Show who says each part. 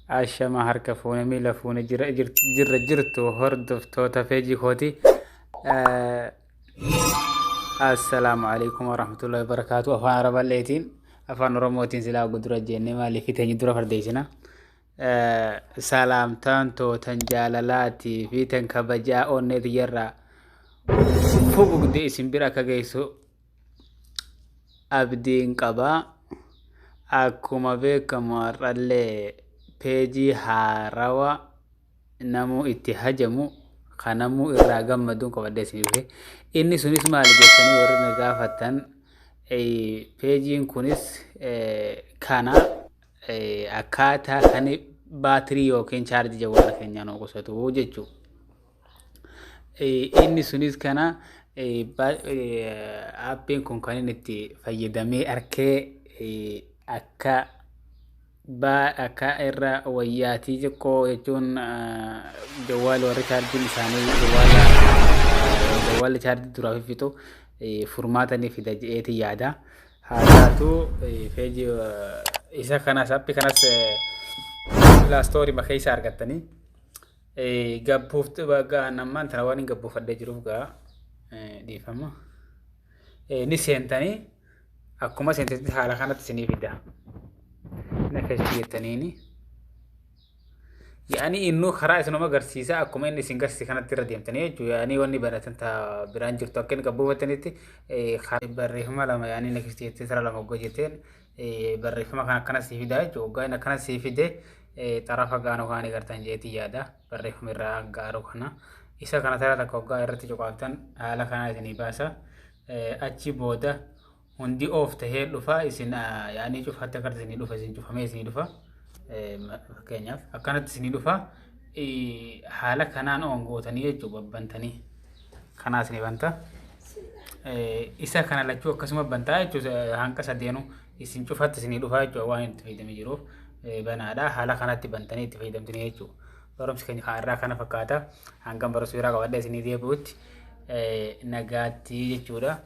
Speaker 1: Ashama harka fuune, miila fuune, jira jirra jirtu hordoftoota peejii kooti. Assalaamu alaikum warahmatullahi wabarakaatu. Afaan Araballeetiin afaan Oromootiin silaa dura jennee maaliif teenya dura fardeessina. Salaamtaan tootan jaalalaatii fi tan kabajaa onnee tiyyarraa fugugde isin bira akka geessu abdiin qaba. Akkuma beekamu har'allee peejii haarawa namuu itti hajamu kan namuu irraa gammaduun qabadhee isin dhufe. Inni sunis maali jettanii warri na gaafattan, peejiin kunis kana akkaataa kan baatirii yookiin chaarjii jawwaala keenyaa nu qusatu jechuudha. Inni sunis kana aappiin kun kan inni itti fayyadamee arkee akka akka irra wayyaatii xiqqoo jechuun jawwaala warri chaarjiin isaanii jawwaala jawwaalli chaarjii duraa fiffitu furmaata ni fida jedheeti yaada. Haa taatu, peejii isa kanas aappii kanas Play Store keessa argattanii gabbuuf nammaan tana waan hin gabbuufadhee jiruuf gaa dhiifama. Ni seentanii, akkuma seentanitti haala kanatti isinii fida. Next jettaniini. Yaani innuu karaa isinuma agarsiisa, akkuma inni isin garsiise kanatti irra deemtanii jechuudha. Yaani wanni baratan ta biraan jirtu akka inni gabbuufatanitti barreeffama lama, yaani next jettee tara lama hoggaa jetteen barreeffama kan akkana sii fida jechuudha. Hoggaa inni akkana sii fide xarafa gaanoo kan agartan jeetii yaada, barreeffama irraa gaaru kana. Isa kana tara takka hoggaa irratti cuqaaftan haala kanaa isinii baasa. Achi booda hundi off tahee dhufa, isin yaanii cufaatti akka isinii dhufa, isin cufamee isinii dhufa. Fakkeenyaaf akkanatti isinii dhufa. Haala kanaan on gootanii jechuudha, babbantanii. Kanaa isinii banta. Isa kana lachuu akkasuma bantaa jechuudha, hanqa sadeenu isin cufatti isinii dhufa jechuudha, waan itti fayyadamee jiruuf banaadha. Haala kanatti bantanii itti fayyadamtanii jechuudha. Barumsi keenya kan irraa kana fakkaata. Hangam barumsa biraa qabadhee isinii deebi'utti nagaatti jechuudha.